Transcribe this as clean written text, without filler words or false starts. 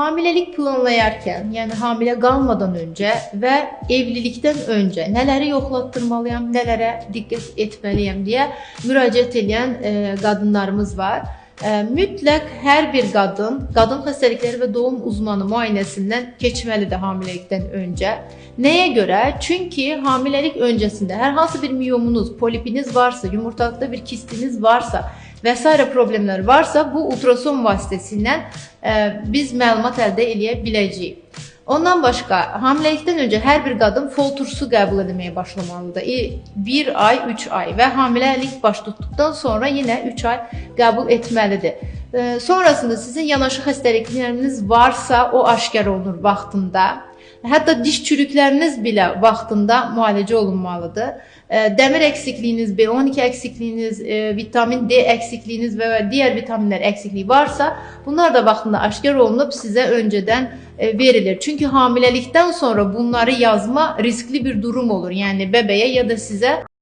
Hamiləlik planlayarkən, yəni hamilə qalmadan öncə və evlilikdən öncə nələri yoxlatdırmalıyam, nələrə diqqət etməliyəm deyə müraciət edən qadınlarımız var. Mütləq hər bir qadın, qadın xəstəlikləri və doğum uzmanı müayinəsindən keçməlidir hamiləlikdən öncə. Nəyə görə? Çünki hamiləlik öncəsində hər hansı bir miyomunuz, polipiniz varsa, yumurtalıqda bir kistiniz varsa və sairə problemlər varsa, bu ultrason vasitəsilə biz məlumat əldə eləyə biləcəyik. Ondan başqa, hamiləlikdən öncə hər bir qadın fol turşusu qəbul etməyə başlamalıdır. 1 ay, 3 ay və hamiləlik baş tutduqdan sonra yenə 3 ay qəbul etməlidir. Sonrasında sizin yanaşı xəstəlikləriniz varsa, o aşkar olunur vaxtında. Hətta diş çürükləriniz belə vaxtında müalicə olunmalıdır. Dəmir əksikliyiniz, B12 əksikliyiniz, vitamin D əksikliyiniz və digər vitaminlər əksikliyi varsa, bunlar da vaxtında aşkar olunub sizə öncədən verilir. Çünki hamiləlikdən sonra bunları yazma riskli bir durum olur. Yəni bəbəyə ya da sizə.